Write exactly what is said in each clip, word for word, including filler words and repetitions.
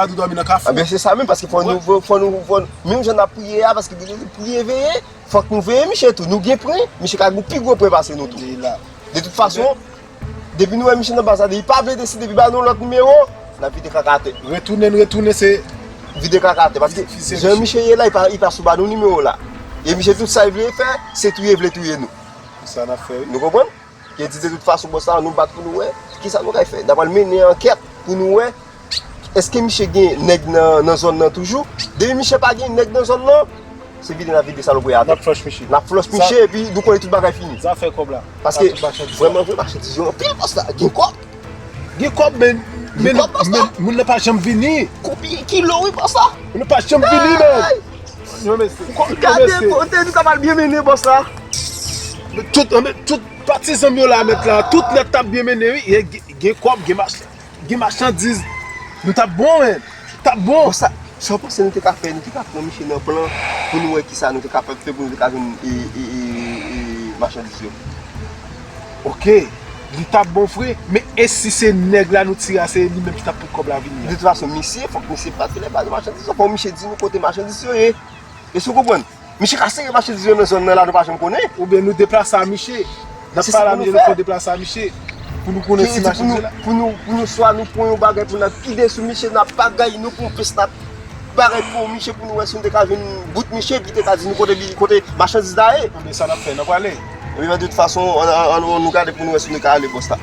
Gad ou dòmi nan kafou. Anben, se sa menm, paske fò nou, fò, fò nou, fò nou, menm jan n ap priye a, paske Bondye di priye veye, fòk nou veye miche tou. Nou gen pwen, miche ka gen pi gwo pwen pase nou tou. De tout fason, depi nou wè miche nan baz la, depi li pa vle deside, depi ba nou lòt nimewo, n ap vide kaka atè. Retounen, n retounen, se vide kaka atè. Paske jan miche ye la, li pa, li pa sou ba nou nimewo la. E miche tout sa li vle fè, se touye vle touye nou. Sa n ap fè, wi. Nou konprann? Ki di de tout fason, bòs la, nou bat pou nou wè kisa nou kay fè. N a pral mennen ankèt pou nou wè èske miche gen nèg nan, nan zòn nan toujou. Depi miche pa gen nèg nan zòn nan, se vide n ap vide salopri a atè. N ap flòch miche. N ap flòch miche epi nou konnen tout bagay fini. Zafè kòb la. Paske vrèman vre, machandiz yo anpil, bòs la. Gen kòb. Gen kòb, men, men, men moun nan pa janm vini. Konbyen kilo, wi, bòs la? Moun nan pa janm vini, men. Gade kote nou ta pral byen mennen, bòs la. Tout, men, tout patizan m yo la, mèt la, tout nèt t ap byen mennen, wi. Gen, gen kòb, gen machandiz. Gen machandiz. Nou t ap bon, men. T ap bon. Bon, sa, sa w panse nou te ka fè? Nou te ka pran miche nan plan pou nou wè kisa nou te kapab fè pou nou te ka jwenn, e, e, e, e, machandiz yo. Oke. Li t ap bon vre. Men e si se nèg la nou tire a, se li menm ki t ap pran kòb la vini an? De tout fason, misye, fòk misye pa te lè ba nou machandiz yo. Fòk misye di nou kote machandiz yo ye. Èske w konprann? Miche ka sere machandiz yo nan zòn nan la, nou pa janm konnen. Oubyen nou deplase a miche. N ap pale a miche, nou fè deplase a miche. Pou nou konnen si machandiz yo la. Pou nou, pou nou swa nou pran yon bagay pou n ap kide sou miche, n ap bagay, nou pran yon pès, n ap bagay pou miche pou nou wè si nou te ka jwenn bout miche, ki te ka di nou kote li, kote machandiz la ye. Ebyen sa n ap fè, n ap prale. Ebyen de tout fason, ann, ann, ann, nou gade pou nou wè si nou te ka ale bòs la.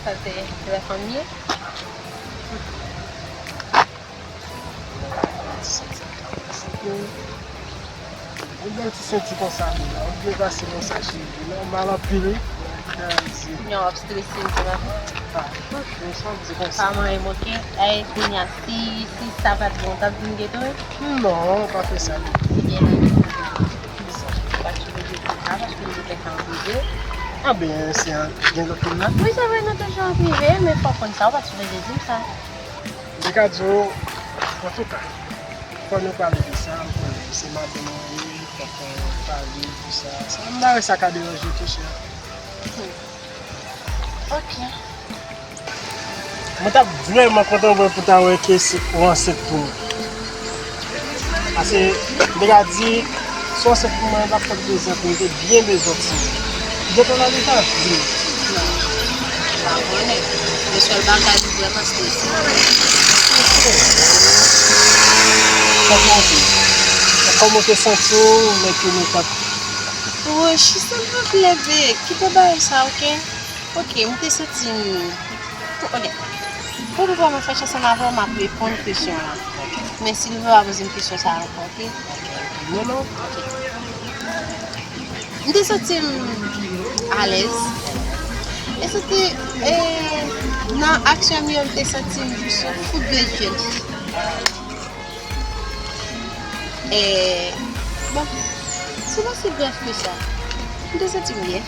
Sa te trè fanmi. Yon bèl ti senti konsa, yon byen pase konsa cheri, nòmal anpil wi. Yon ap strese m ti maten. Ah, ok, sa di konsa. Pa manyen m, ok? Ay, kounye a, si, si sa pa t bon, w t ap vin gete m? Non, pa fè sa. Ebyen, la, pa t vin gete m, paske m te fè sa an prive. Ah ben, se an, gen lòt moun la? Wi, se vre, nou te jwe an prive, men fò w konn sa, w pa t sipoze di m sa. M te ka di w, antouka, fò nou pale de sa, m konnen se madanm mwen ye, fòk nou pale de sa. Sa, m pa wè sa ka deranje w tou, chè. Hmm. Ok. Mwen t ap vrèman kontan wè pou ta wè ke se ou ansent pou mwen. Paske, m te ka di, si w ansent pou mwen, m ap fè prezant, mwen te byen bezwen ti. Ou gentan nan leta? Di m. Non. M pa konnen. Men sèl bagay, li vrèman strese. Sa k monte? Kòman w te santi w lè ke nou t ap... Wochi, silvouplè, bebe, kite bagay sa, ok? Ok, m te santi m... Ok. Pou m vrèman fèt ansanm avè w, m ap reponn kesyon an. Men si l vle w a poze m kesyon sa a ankò, ok? Non, non. Ok. M te santi m alèz. E se te, e, nan aksyon m yo, m te santi m jis yon fout de jèn fi. E, bon, se pa si grèv ke sa. M te santi m byen.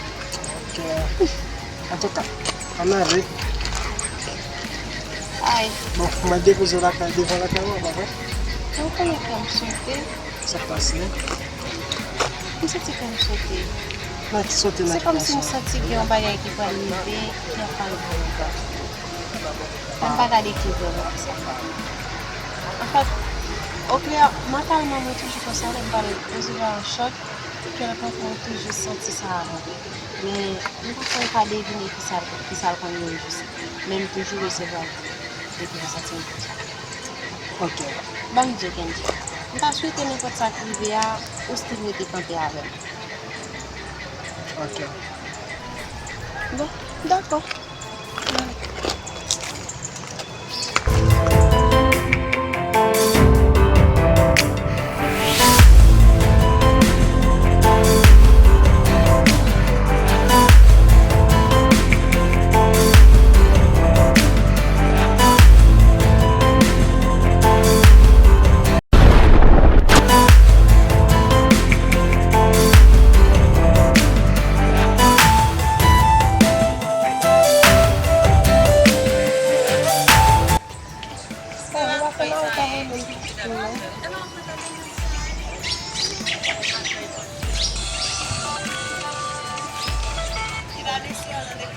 Ok. Antouka, ann ale. Ay. Bon, mwen depoze w lakay, devan lakay ou, pa vre? Ou konnen kè m sote. Sa k pase? M santi kè m sote. Nan ki sote nan ki pase? Se kòmsi m santi gen yon bagay ki pral rive, ki ap pale pou mwen. Mwen pa gade ki vrèman sa. Anfèt, oklè, mantalman mwen toujou konsa, lè m pral resevwa yon chòk, kè mwen toujou santi sa avan. Men, m pa konn pa devine ki sa l, ki sa l konn ye jis. Men m toujou resevwa l. Epi m santi m konsa. Ok. Ban m di w, Kenji. M ta swete nenpòt sa k rive a, ou still rete kanpe avè m. Ok. Bon, dakò.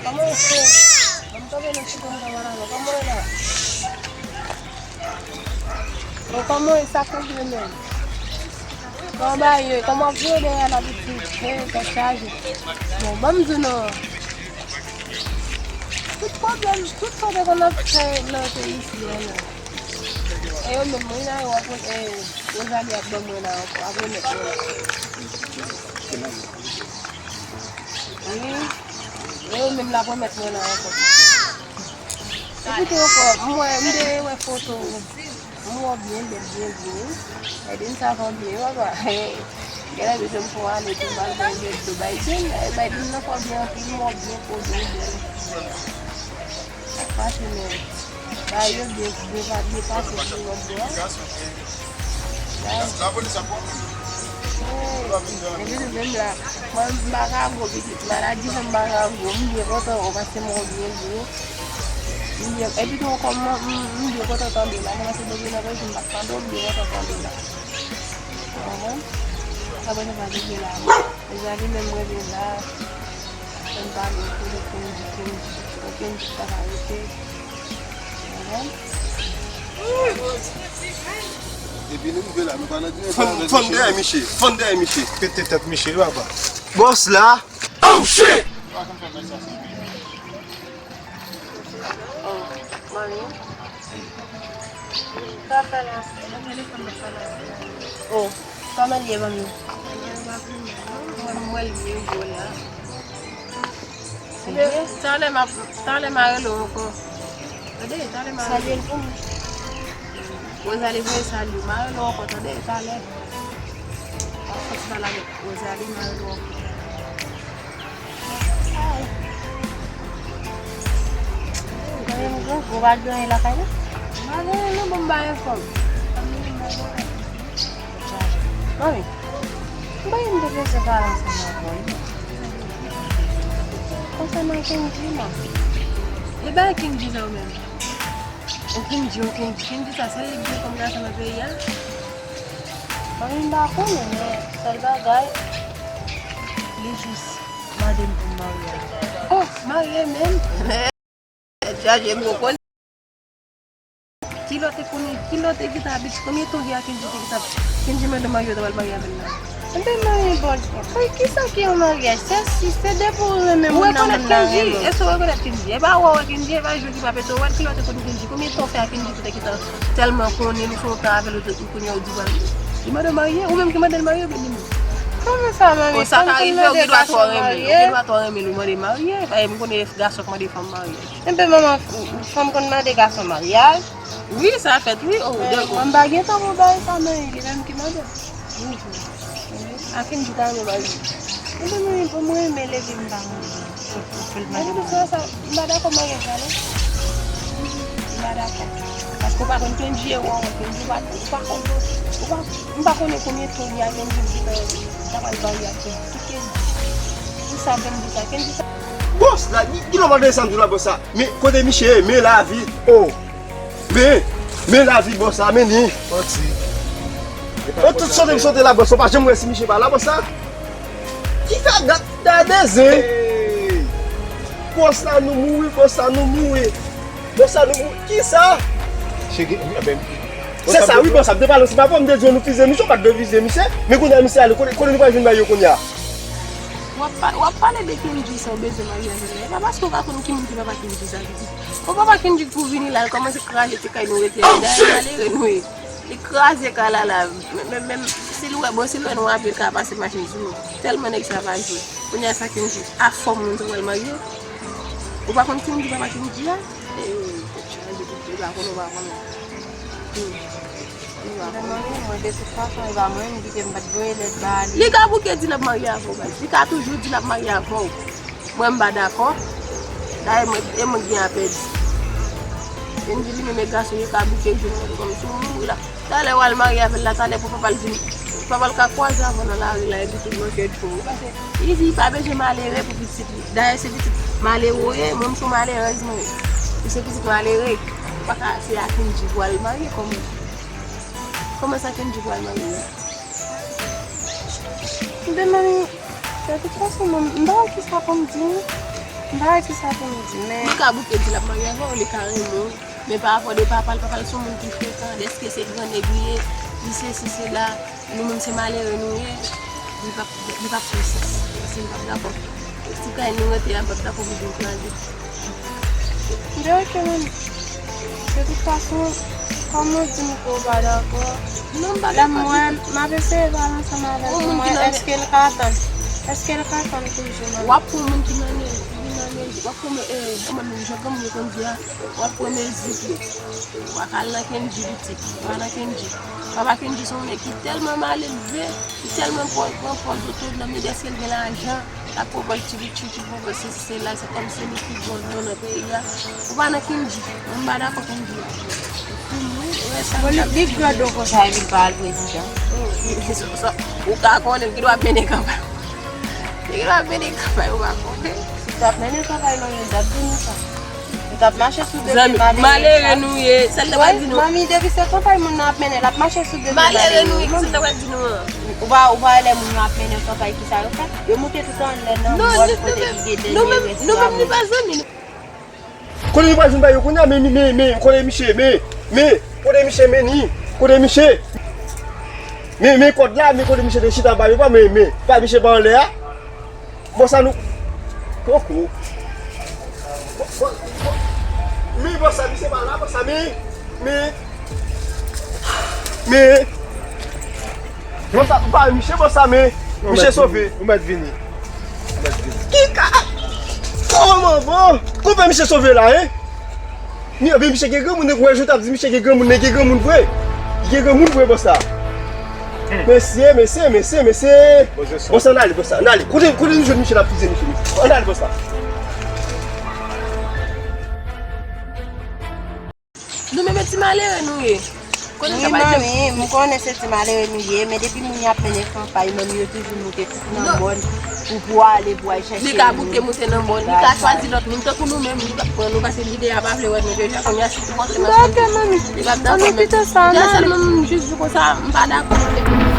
Kòman w fè? Mwen tonbe nan chita, mwen tonbe nan kòman w la? Bon, kòman w sa konpli menm? Kòman bagay yo? Kòman w ap jwe dèyè la pitit? He, tèt chaje. Bon, ban m di w non. Tout pwoblèm, tout sa te konn ap fè nan peyi isi a la. E yo menm, mwen la, yo ap, e, Rosalie ap ban mwen la ankò, ap remèt mwen la. Wi. E yo menm l ap remèt mwen la ankò. Epi tou ankò, m wè, m te wè foto ou. M wè w byen bèl, byen byen. Biden sa fè w byen, papa. Genlè bezwen m fè w ale tou, m al bay bèl do Biden. E Biden nan fè w byen anpil, m wè w byen poze, w bèl. Sa k pase, men? Bagay yo byen, byen pa-, byen pase pou lòt bò a. Hey, epi nou menm la, mwen m pa ka gwo pitit, maladi fè m pa ka gwo, m byen kontan wè w paske m wè w byen gwo. M byen, epi tou ankò, m, m, m byen kontan tande w la, kòmanse depi nan rejim m pa t tande w, m byen kontan tande w la. Ou konprann? Sa pa t anpil la. Deja li menm rete la. Fè m pale pou li, pou m di, pou m di, pou m di sa pa rete. Ou konprann? Epi nou rive la, nou pa nan dine. Fann, fann dèyè Miche, fann dèyè Miche. Pete tèt Miche, papa. Bòs la. Oh shit! Oh, mami. Sa fè la? Nan telefòn nan fè la. Oh, kòman l ye, manmi? Mwen, mwen, l byen gwo la. Talè m ap, talè m a rele w ankò. Tande, talè m a rele w. Salye l pou mwen. Rosalie voye salye. M a rele w ankò, tande, talè. M ap fè ti pale avèk Rosalie, m a rele w ankò. Mwen menm, gwo, gwo pa gen anyen lakay la. M pa gen anyen non, bon, m pa gen fanm. Mami, m pa gen de bezwen pale ansanm avè w. Konsènan Kendji, non. E bagay Kendji sa ou menm? Ou Kendji, ou Kendji. Kendji sa, sèl li k gen kòm gason nan peyi a? Mwen menm m pa konnen, men sèl bagay, li jis mande m pou m marye avè l. Oh, marye menm? Tèt chaje, m konn. Ki lòt te konnen, ki lòt te gentan abitye, konbyen tan gen a Kendji te gentan, Kendji mande w marye, w ta pral marye avè l la? Enben, mari bòl. Kisa ki yon maryaj? Se si, se depi w renmen moun nan, moun nan renmen w. Èske w rekonèt Kendji? E pa wè w wè Kendji, e pa jou ki pa pete w wè l, ki lè w te konn Kendji? Konbyen tan w fè a Kendji pou te gentan tèlman konnen l, ou fè yon tan avè l, ou te, ou kounye a ou di w pral. Li mande w marye, ou menm ki mande l marye, oubyen li menm? Kòman sa, manmi? Fanm konn mande gason marye? Ou gen dwa twò renmen l, ou mande marye. Paske m konnen gason k mande fanm marye. Enben, manman, fanm konn mande gason maryaj? Wi, sa fèt, wi. Oh, men mwen m pa gen tan pou bagay sa, men li menm ki mande. A Kendji ta renmen marye. Enben, mwen, pou mwen renmen leve m pa renmen. Epi tou sa, m pa dakò maryaj la, non. M pa dakò. Paske ou pa konn Kendji, e wè, Kendji, ou pa, ou pa konn, ou pa, m pa konnen konbyen tan gen a Kendji, m ta pral marye ak Kendji. Ki Kendji? Pou sa, Kendji sa, Kendji sa. Bòs la, ki, ki lè w mande sa, m di w la, bòs la. Men, kote Miche ye, men lavi. Oh. Men, men lavi bòs la, men li. Manti. Yo tout sote m sote la, bòs, ou pa janm wè si Miche pa la, bòs la. Ki fè dat, gade zen. Hey. Bòs la, nou mouri, bòs la, nou mouri. Bòs la, nou mouri. Kisa? Se sa, wi, bòs la, m te pale ansanm avè w, m te di w nou fize Miche, ou pa t dwe fize Miche. Men kounye a, Miche ale, kote, kote nou pral jwenn bagay yo kounye a? W ap pa-, w ap pale de Kendji sa w bezwen marye avè l la. E pa paske w pa konn ki moun ki papa Kendji sa, pitit. Bon, papa Kendrick pou vini la, l kòmanse kraze ti kay nou rete a. Dayè malere nou ye. Li kraze kay la la. Men, men, men, si l wè, bon, si l wè nou ape, l ka pase machin sou nou. Tèlman nèg sa pa jwe. Kounye a sa Kendrick, a fòm moun sa pral marye. Ou pa konn Kendrick, papa Kendrick a? E, tèt chaje, li pa konnen, ou pa konnen. Hmm. Li pa konnen. Mwen, de tout fason, e pa mwen menm ki te m pa t voye lèt ba li. Li ka bouke di l ap marye avè w, baz. Li ka toujou di l ap marye avè w. Mwen, m pa dakò. Dayè, mwen, e mwen k gen a pèdi. Yo di li menm e gason yo ka bouke jou mwen kòm si w mouri la. Talè w al marye avè l la, talè pou papa l vin, papa l ka kwaze avè w nan lari la, epi tout moun fè fou. Li pa bezwen malere pou pitit li. Dayè, se pitit malere w ye, mwen, m se yon malerèz mwen ye. Ou se pitit malere. Ou pa ka, se a Kendji pou w al marye, kòman? Kòman sa Kendji pou w al marye? Ebyen, manmi, de tout fason, mwen, m pa wè kisa pou m di, non. M pa wè kisa pou m di, men li ka bouke di l ap marye avè w, li ka renmen w. Men pa rapò de papa l, papa l se yon moun ki frekan, dèske se gran nèg li ye, li sesi, sela, nou menm se malere nou ye, li p ap, li p ap fè sans, paske li p ap dakò. Si kay nou rete a, li p ap dakò pou vin kraze. Byen, ok, manmi. De tout fason, kòm ou di m ke w pa dakò, non, m pa dakò ditou. Lè m wè, m ap eseye pale ansanm avè l pou m wè èske l ka tann. Èske l ka tann toujou, manmi? W ap pran moun ki nan mezi, ki nan mezi, w ap pran, eh, kòman menm jan granmoun yo konn di a, w ap pran mezi tou. W ap al nan Kendji pitit, w ap nan Kendji. Papa Kendji se yon nèg ki tèlman malelve, ki tèlman pran, pran pòz otonom li, dèske l gen lajan, l ap pran pòz ti pitit, ti pran pòz sesi, sela, se kòmsi li pi bon don nan peyi a. Ou pa nan Kendji, mwen m pa dakò Kendji. Bon, li, li grandon konsa epi l pa al prezidan. Ou ka konnen ki dwa ap mennen kanpay. Li dwa ap mennen kanpay, ou pa konnen. Si t ap mennen kanpay, manmi, m t ap di nou sa. M t ap mache sou de pye malere. Malere nou ye, sa l ta pral di nou? Manmi, depi se kanpay moun nan ap mennen, l ap mache sou de pye malere nou ye, ki sa l ta pral di nou an? Ou pa, ou pa wè lè moun yo ap mennen kanpay, kisa yo fè? Yo moute tout anlè nan mòn kote ki gen dènye rès granmoun. Nou menm, nou menm, nou pa zanmi. Kote nou pral jwenn bagay yo kounye a, men, men, men, kote misye, men, men, kote misye, men ni, kote misye. Men, men kòd la, men kote misye te chita ba yo pa, men, men, pa misye pa anlè a. Bòs sa nou, poko. Bò, bò, bò, men bòs sa, misye pa la, bòs sa, men, men, men. Bòs sa, pa misye, bòs sa, men misye sove. Ou mèt vini. Ou mèt vini. Ki ka, kòman bon? Kòman misye sove la, en? Ni, epi misye gen granmoun, wè, jan w t ap di misye gen granmoun, men gen granmoun vre. Li gen granmoun vre, bòs sa. Mesye, mesye, mesye, mesye. Bòs sa, n ale, bòs sa, n ale. Kote, kote nou jwenn misye n ap fizye misye, mesye? Ann ale, bòs sa. Nou menm e ti malere nou ye. Kote sa pral jwenn? Wi, manmi, m konnen se ti malere nou ye, men depi moun yo ap mennen kanpay, manmi, yo toujou moute tout nan mòn pou, pou ale, pou al chèche moun. Li ka bouke moute nan mòn, li ka chwazi lòt moun, tankou nou menm, li p ap pran nou, paske lide a pa vle wè nou deja, kounye a, si tou kontre nan chòt, li p ap dakò, men deja sèlman m jis di konsa, m pa dakò.